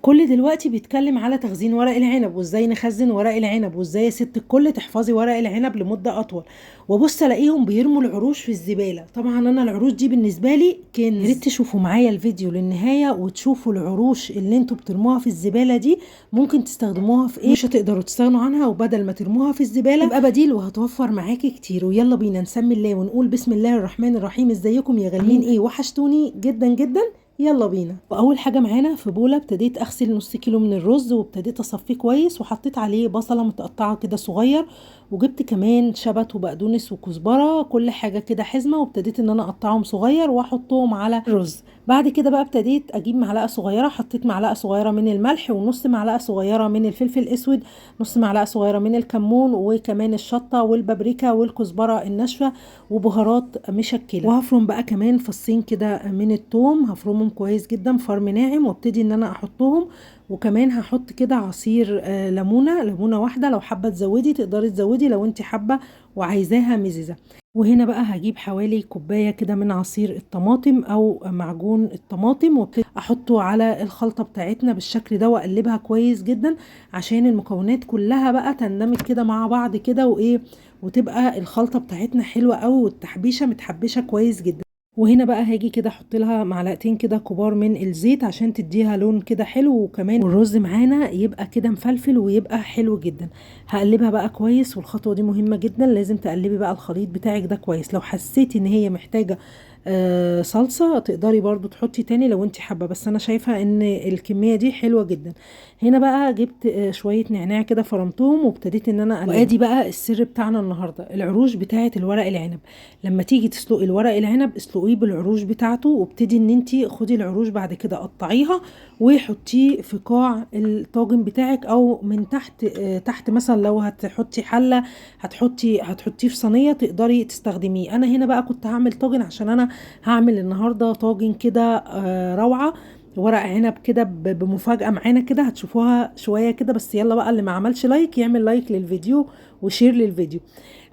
الكل دلوقتي بيتكلم على تخزين ورق العنب، وازاي نخزن ورق العنب، وازاي يا ست الكل تحفظي ورق العنب لمدة اطول. وابص الاقيهم بيرموا العروش في الزبالة. طبعا انا العروش دي بالنسبة لي كنز. يا ريت تشوفوا معايا الفيديو للنهاية وتشوفوا العروش اللي انتوا بترموها في الزبالة دي ممكن تستخدموها في ايه، مش هتقدروا تستغنوا عنها، وبدل ما ترموها في الزبالة يبقى بديل وهتوفر معاكي كتير. ويلا بينا نسمي الله ونقول بسم الله الرحمن الرحيم. ازيكم يا غاليين؟ ايه وحشتوني جدا جدا. يلا بينا. واول حاجة معانا في بوله ابتديت اغسل نص كيلو من الرز وابتديت اصفيه كويس، وحطيت عليه بصله متقطعه كده صغير، وجبت كمان شبت وبقدونس وكزبره، كل حاجة كده حزمه، وابتديت ان انا اقطعهم صغير واحطهم على الرز. بعد كده بقى ابتديت اجيب معلقه صغيرة، حطيت معلقه صغيرة من الملح ونص معلقه صغيرة من الفلفل الاسود، نص معلقه صغيرة من الكمون، وكمان الشطه والبابريكا والكزبره الناشفه وبهارات مشكلة. وهفرم بقى كمان فصين كده من الثوم، هفرمهم كويس جدا فرم ناعم، وابتدي ان انا احطهم. وكمان هحط كده عصير ليمونه، ليمونه واحدة، لو حابة تزودي تقدري تزودي لو انت حابة وعايزاها مززه. وهنا بقى هجيب حوالي كوباية كده من عصير الطماطم او معجون الطماطم، وابتدي احطه على الخلطة بتاعتنا بالشكل ده، واقلبها كويس جدا عشان المكونات كلها بقى تندمج كده مع بعض كده، وايه وتبقى الخلطة بتاعتنا حلوة قوي والتحبيشه متحبشه كويس جدا. وهنا بقى هاجي كده احط لها معلقتين كده كبار من الزيت عشان تديها لون كده حلو، وكمان الرز معانا يبقى كده مفلفل ويبقى حلو جدا. هقلبها بقى كويس، والخطوة دي مهمة جدا، لازم تقلبي بقى الخليط بتاعك ده كويس. لو حسيتي ان هي محتاجه صلصه تقدري برضو تحطي تاني لو انت حابة، بس انا شايفه ان الكمية دي حلوة جدا. هنا بقى جبت شوية نعناع كده فرمتهم وابتديت ان انا اقلب. وادي بقى السر بتاعنا النهارده، العروش بتاعه الورق العنب. لما تيجي تسلقي الورق العنب اسلقيه بالعروش بتاعته، وابتدي ان انت خدي العروش بعد كده قطعيها وحطيه في قاع الطاجن بتاعك، او من تحت تحت مثلا لو هتحطي حله هتحطيه في صينية تقدري تستخدميه. انا هنا بقى كنت هعمل طاجن، عشان انا هعمل النهارده طاجن كده روعه، ورق عنب كده بمفاجأة معانا كده هتشوفوها شوية كده. بس يلا بقى اللي ما عملش like يعمل like للفيديو و share للفيديو.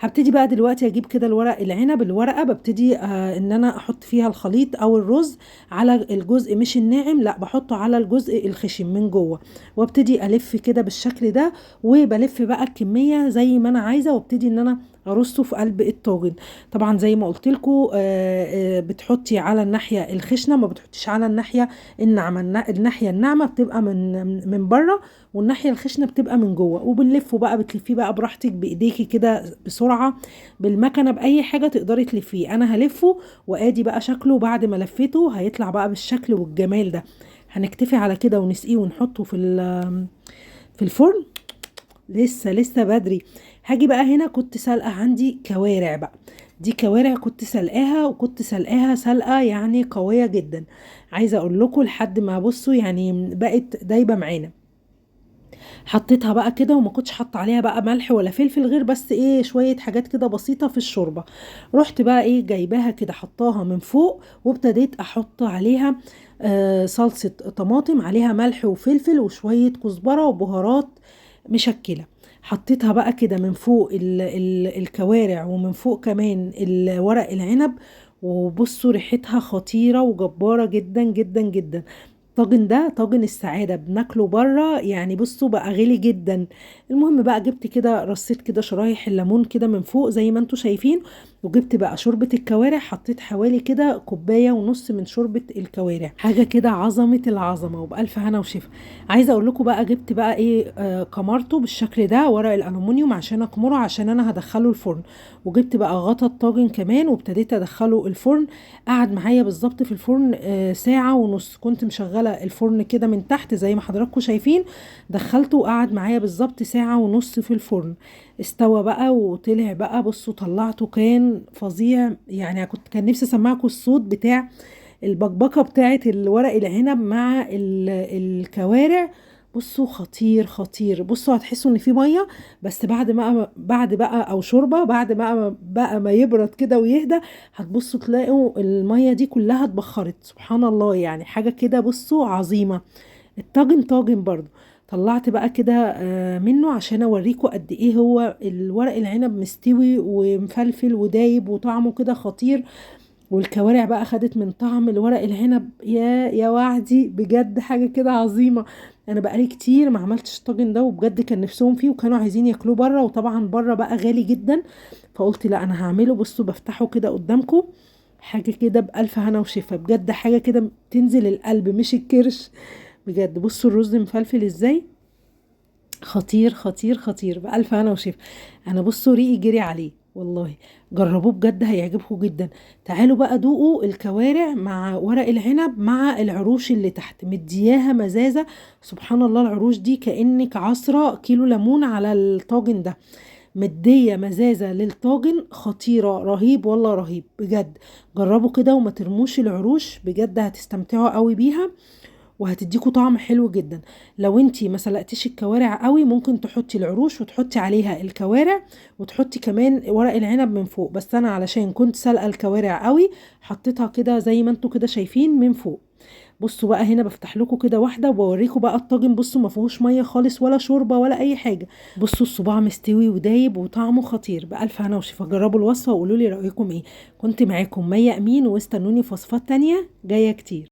هبتدي بقى دلوقتي اجيب كده الورق العنب، الورقة ببتدي ان انا احط فيها الخليط او الرز على الجزء مش الناعم، لا بحطه على الجزء الخشن من جوه، وابتدي الف كده بالشكل ده، وبلف بقى الكمية زي ما انا عايزة، وابتدي ان انا ارصه في قلب الطاجن. طبعا زي ما قلت لكم بتحطي على الناحية الخشنة، ما بتحطيش على الناحية الناعمة. الناحية الناعمة بتبقى من بره، والناحية الخشنة بتبقى من جوه. وبنلفه بقى، بتلفيه بقى براحتك بايديكي كده بسرعة، بالمكنه، باي حاجة تقدري تلفيه. انا هلفه وادي بقى شكله بعد ما لفيته هيطلع بقى بالشكل والجمال ده. هنكتفي على كده ونسقيه ونحطه في الفرن. لسه بدري. هاجي بقى هنا كنت سلقه عندي كوارع بقى، دي كوارع كنت سلقاها، وكنت سلقاها سلقه يعني قوية جدا، عايزه اقول لكم لحد ما بصوا يعني بقت دايبه معانا. حطيتها بقى كده وما كنتش حاطه عليها بقى ملح ولا فلفل، غير بس ايه شوية حاجات كده بسيطة في الشوربة. رحت بقى ايه جايباها كده حطاها من فوق، وابتديت احط عليها صلصه طماطم عليها ملح وفلفل وشوية كزبره وبهارات مشكلة. حطيتها بقى كده من فوق الكوارع، ومن فوق كمان الورق العنب، وبصوا ريحتها خطيرة وجباره جدا جدا جدا. الطاجن ده طاجن السعادة، بناكله بره يعني، بصوا بقى غالي جدا. المهم بقى جبت كده رصيت كده شرايح الليمون كده من فوق زي ما انتوا شايفين، وجبت بقى شوربة الكوارع، حطيت حوالي كده كوباية ونص من شوربة الكوارع، حاجة كده عظمه العظمة، وبألف هنا وشفا. عايزه اقول لكم بقى جبت بقى ايه كمرته بالشكل ده، ورق الالومنيوم عشان اكمره، عشان انا هدخله الفرن. وجبت بقى غطا الطاجن كمان وابتديت ادخله الفرن. قعد معايا بالظبط في الفرن ساعة ونص، كنت مشغله الفرن كده من تحت زي ما حضراتكم شايفين، دخلته وقعد معايا بالظبط ساعة ونص في الفرن. استوى بقى وطلع بقى، بصوا طلعته كان فظيع يعني. كان نفسي اسمعكم الصوت بتاع البكبكه بتاعه الورق العنب مع الكوارع. بصوا خطير خطير. بصوا هتحسوا ان في مية، بس بعد بقى او شوربة، بعد ما بقى ما يبرد كده ويهدى، هتبصوا تلاقوا المية دي كلها اتبخرت. سبحان الله يعني، حاجة كده بصوا عظيمة. الطاجن طاجن برضو طلعت بقى كده منه عشان اوريكم قد ايه هو الورق العنب مستوي ومفلفل ودايب وطعمه كده خطير. والكوارع بقى خدت من طعم الورق العنب. يا وعدي بجد حاجة كده عظيمة. انا بقالي كتير ما عملتش الطاجن ده، وبجد كان نفسهم فيه وكانوا عايزين ياكلوه بره، وطبعا بره بقى غالي جدا، فقلت لا انا هعمله. بصوا بفتحه كده قدامكم، حاجة كده بألف هنا وشفا، بجد حاجة كده تنزل القلب مش الكرش بجد. بصوا الرز مفلفل ازاي، خطير خطير خطير، بألف هنا وشفا. انا بصوا ريقي جري عليه والله، جربوه بجد هيعجبكم جدا. تعالوا بقى دوقوا الكوارع مع ورق العنب مع العروش اللي تحت، مدياها مزازة سبحان الله. العروش دي كأنك عصرة كيلو ليمون على الطاجن ده، مدية مزازة للطاجن خطيرة، رهيب والله رهيب بجد. جربوا كده وما ترموش العروش، بجد هتستمتعوا قوي بيها وهتديكوا طعم حلو جدا. لو انتي ما سلقتيش الكوارع قوي ممكن تحطي العروش وتحطي عليها الكوارع وتحطي كمان ورق العنب من فوق، بس انا علشان كنت سلقه الكوارع قوي حطيتها كده زي ما انتوا كده شايفين من فوق. بصوا بقى هنا بفتح لكم كده واحدة وبوريكم بقى الطاجن. بصوا ما فيهوش مية خالص ولا شوربة ولا اي حاجة. بصوا الصباع مستوي ودايب وطعمه خطير، بألف هنا وشفا. جربوا الوصفة وقولوا لي رايكم ايه. كنت معاكم مي امين، واستنوني في وصفات تانية جاية كتير.